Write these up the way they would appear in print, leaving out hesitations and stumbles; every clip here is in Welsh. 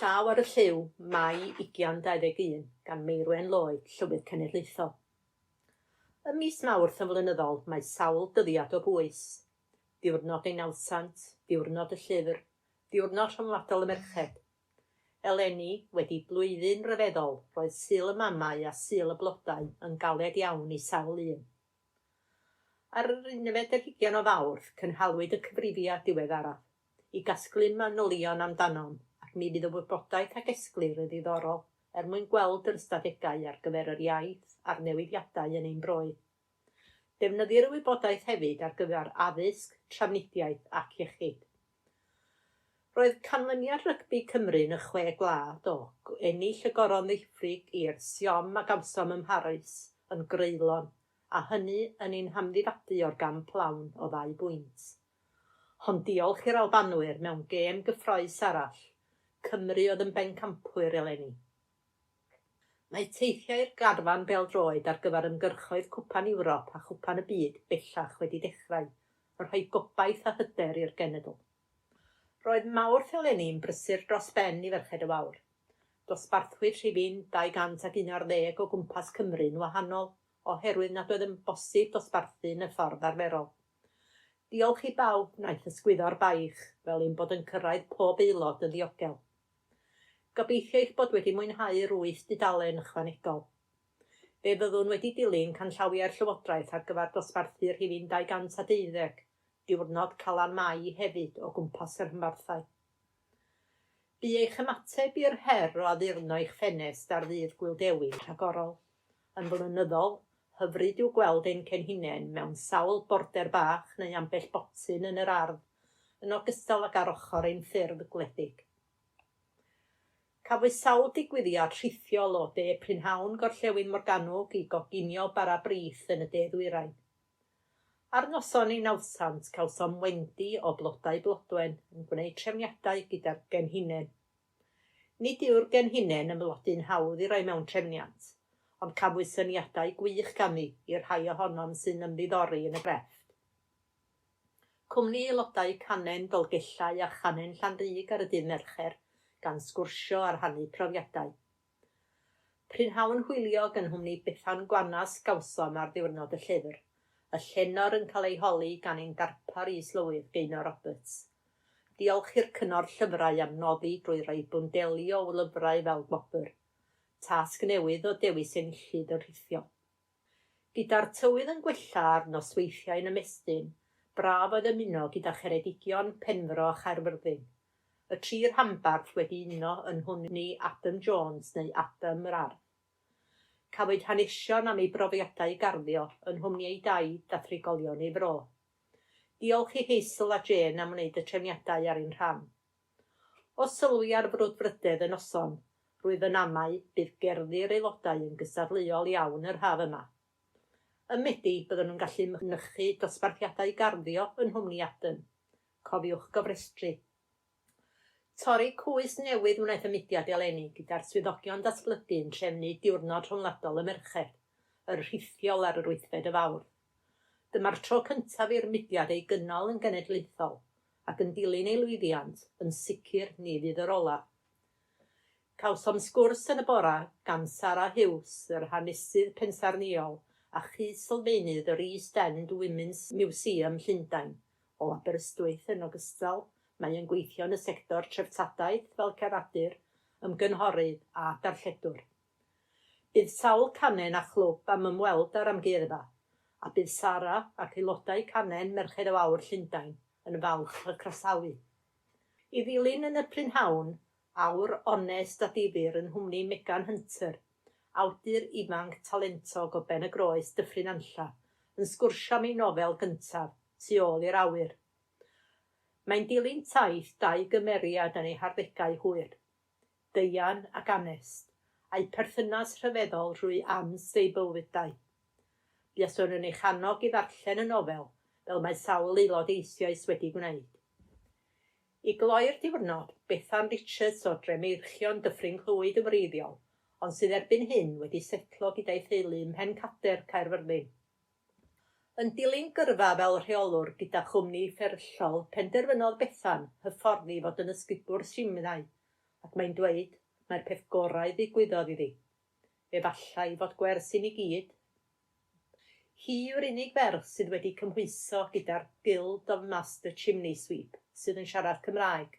Llaw ar y Llyw, Mai 2021, gan Meirwen Lloyd, Llywydd Cenedlaethol. Ym mis Mawrth yn flynyddol mae sawl dyddiad o bwys, Diwrnod ein Nawddsant, Diwrnod y Llyfr, Diwrnod Rhyngwladol y Merched. Eleni, wedi blwyddyn ryfeddol, roedd Sul y Mamau a Sul y Blodau yn galed iawn i sawl un. Ar yr unfed ar hugain o Fawrth, cynhaliwyd y cyfrifiad diweddaraf, i gasglu manylion amdanom, ac mi fydd y wybodaeth a gesglir yn ddiddorol er mwyn gweld yr ystadegau ar gyfer yr iaith a'r newidiadau yn ein broydd. Defnyddir y wybodaeth hefyd ar gyfer addysg, trafnidiaeth ac iechyd. Roedd canlyniad rygbi Cymru yn y Chwe Gwlad o ennill y Goron Ddiffrig i'r siom a gawsom ym Mharis yn greulon, a hynny yn ein hamddifadu o'r gamp lawn o ddau bwynt. Ond diolch i'r Albanwyr mewn gêm gyffrous arall, Cymru oedd yn bencampwyr eleni. Mae teithiau'r garfan bêl-droed ar gyfer ymgyrchoedd Cwpan Ewrop a Chwpan y Byd bellach wedi dechrau, yn rhoi gobaith a hyder i'r genedl. Roedd Mawrth eleni'n brysur dros ben i Ferched y Wawr. Dosbarthwyd rhifyn 211 o gwmpas Cymru'n wahanol oherwydd nad oedd yn bosib dosbarthu yn y ffordd arferol. Diolch i bawb wnaeth ysgwyddo'r baich fel ein bod yn cyrraedd pob aelod yn ddiogel. Gobeithio eich bod wedi mwynhau'r wyth dudalen ychwanegol. Fe fyddwn wedi dilyn canllawiau'r Llywodraeth ar gyfer dosbarthu rhifyn 212, diwrnod Calan Mai hefyd o gwmpas y rhanbarthau. Bu eich ymateb i'r her o addurno eich ffenest ar Ddydd Gŵyl Dewi'n rhagorol. Yn flynyddol, hyfryd yw gweld ein cenhinen mewn sawl border bach neu ambell botyn yn yr ardd, yn ogystal ag ar ochr ein ffyrdd gwledig. Cafwyd sawl digwyddiad rhithiol o de prynhawn Gorllewin Morgannwg i goginio bara brith yn y de ddwyrain. Ar noson ein nawddsant cawsom Wendy o Blodau Blodwen yn gwneud trefniadau gyda'r genhinen. Nid yw'r genhinen yn flodyn hawdd i roi mewn trefniant, ond cafwyd syniadau gwych ganddi i'r rhai ohonom sy'n ymddiddori yn y grefft. Cwmni aelodau Canen Dolgellau a Chanen Llanrug ar y dydd Mercher, gan sgwrsio a rhannu profiadau. Prynhawn hwyliog yng nghwmni Bethan Gwanas gawsom ar ddiwrnod y llyfr, y llenor yn cael ei holi gan ein darpar is-lywydd Gaynor Roberts. Diolch i'r Cyngor Llyfrau am noddi drwy roi bwndeli o lyfrau fel gwobr. Tasg newydd o dewis enillydd y rhithiol. Gyda'r tywydd yn gwella a'r nosweithiau'n ymestyn, braf oedd ymuno gyda Cheredigion, Penfro a Chaerfyrddin, y tri rhanbarth wedi uno yn nghwmni Adam Jones neu Adam yr Ardd. Cafwyd hanesion am ei brofiadau garddio yn nghwmni ei daid a thrigolion ei fro. Diolch i Hazel a Jane am wneud y trefniadau ar ein rhan. O sylwi ar frwdfrydedd y noson, rwyf yn amau bydd gerddi'r aelodau yn gystadleuol iawn yr haf yma. Ym Medi, byddwn yn gallu mynychu dosbarthiadau garddio yn nghwmni Adam. Cofiwch gofrestru. Torri cwys newydd wnaeth y mudiad eleni gyda'r swyddogion datblygu yn trefnu Diwrnod Rhyngwladol y Merched, yr rhithiol ar yr wythfed o Fawrth. Dyma'r tro cyntaf i'r mudiad ei gynnal yn genedlaethol, ac yn dilyn ei lwyddiant, yn sicr ni fydd yr olaf. Cawsom sgwrs yn y bora gan Sara Huws, yr hanesydd pensaernïol a chyd-sylfaenydd yr East End Women's Museum, Llundain, o Aberystwyth yn ogystal, mae yn gweithio yn y sector treftadaeth fel curadur, ymgynghorydd a darlledwr. Bydd sawl canen a chlwb am ymweld â'r amgueddfa, a bydd Sara ac aelodau canen Merched y Wawr Llundain yn falch o'ch croesawu. I ddilyn yn y prynhawn, awr onest a difyr yn nghwmni Megan Hunter, awdur ifanc talentog o Ben-y-groes, Dyffryn Nantlle, yn sgwrsio am ei nofel gyntaf, Tu ôl i'r awyr. Mae'n dilyn taith dau gymeriad yn eu harddegau hwyr. Deian ac Anest, a'u perthynas rhyfeddol rhwy amst eu bywydau. Buaswn yn eich annog i ddarllen y nofel, fel mae sawl aelod eisioes wedi gwneud. I gloi'r diwrnod, Bethan Richards o Dremeirchion, Dyffryn Clwyd yn wreiddiol, ond sydd erbyn hyn wedi setlo gyda'i theulu ym Mhencader, Caerfyrddin. Yn dilyn gyrfa fel rheolwr gyda chwmni fferyllol, penderfynodd Bethan hyfforddi i fod yn ysgubwr simnai. Ac mae'n dweud mai'r peth gorau ddigwyddodd iddi. Efallai fod gwers i ni gyd. Hi yw'r unig ferch sydd wedi cymhwyso gyda'r Guild of Master Chimney Sweep sydd yn siarad Cymraeg,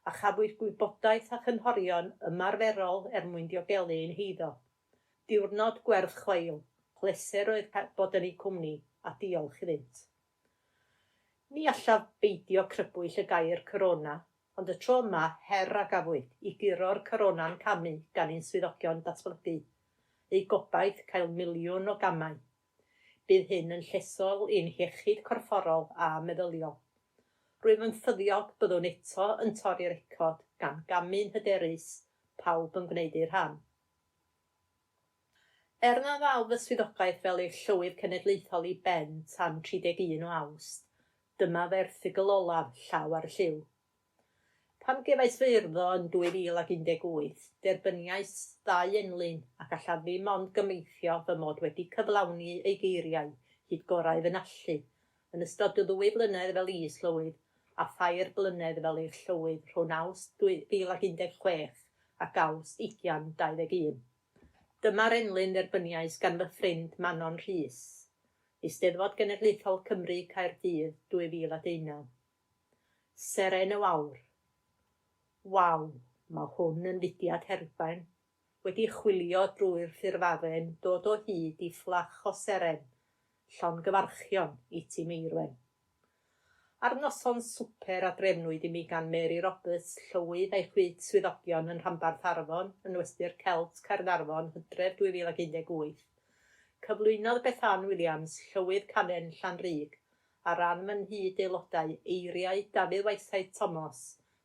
a chafwyd gwybodaeth a chynghorion ymarferol er mwyn diogelu ein heiddo. Diwrnod gwerth chweil, pleser oedd bod yn eu cwmni, a diolch iddynt. Ni allaf beidio crybwyll y gair corona, ond y tro yma, her a gafwyd i guro'r corona'n camu gan ein swyddogion datblygu. Eu gobaith, cael miliwn o gamau. Bydd hyn yn llesol i'n hiechyd corfforol a meddyliol. Rwyf yn ffyddiog byddwn eto yn torri record gan gamu'n hyderus, pawb yn gwneud eu rhan. Er na ddaw fy swyddogaeth fel eich Llywydd Cenedlaethol i ben tan 31 o Awst, dyma fy erthygl olaf, llaw ar y llyw. Pan gefais fy urddo yn 2018, derbyniais ddau enlyn a gallaf ddim ond gobeithio fy mod wedi cyflawni eu geiriau hyd gorau fy nallu yn ystod y ddwy flynedd fel is-lywydd a thair blynedd fel eich Llywydd rhwng Awst 2016 ac Awst 2021. Dyma'r enlyn dderbyniais gan fy ffrind Manon Rhys, Eisteddfod Genedlaethol Cymru Caerdydd 2019. Seren y Wawr. Waw, mae hwn yn fudiad herbain. Wedi chwilio drwy'r ffurfafen dod o hyd i fflach o seren, llongyfarchion i ti Meirwen. Ar noson swper a drefnwyd i mi gan Mary Roberts, Llywydd a'i chwith swyddogion yn rhanbarth Arfon yn Ngwesty'r Celt, Caernarfon, Hydref 2018, cyflwynodd Bethan Williams, Llywydd Canen Llanrug, ar ran fy nghyd-aelodau eiriau Dafydd Whiteside Tomos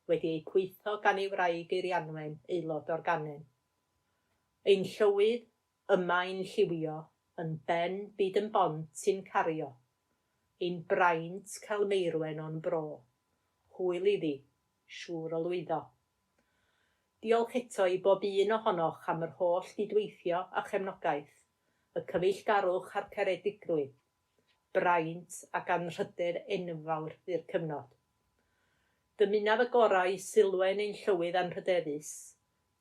wedi eu pwytho gan ei wraig Eirianwen, aelod o'r Ganen. Ein Llywydd, yma i'n lliwio, yn ben byd yn bont i'n cario. Ein braint cael Meirwen o'n bro. Hwyl iddi, siŵr o lwyddo. Diolch eto i bob un ohonoch am yr holl gydweithio a chefnogaeth, y cyfeillgarwch a'r caredigrwydd. Braint ac anrhydedd enfawr fu'r cyfnod. Dymunaf y gorau i Sulwen ein Llywydd Anrhydeddus,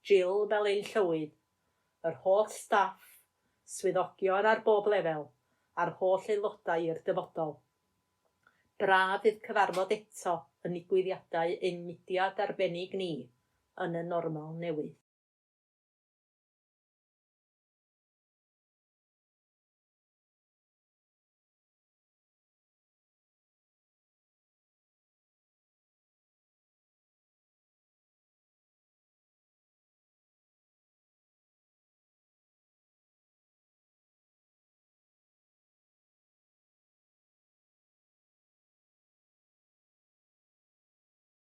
Jill fel ein Llywydd, yr holl staff, swyddogion ar bob lefel, a'r holl aelodau i'r dyfodol. Braf fydd cyfarfod eto yn nigwyddiadau ein mudiad arbennig ni yn y normal newydd.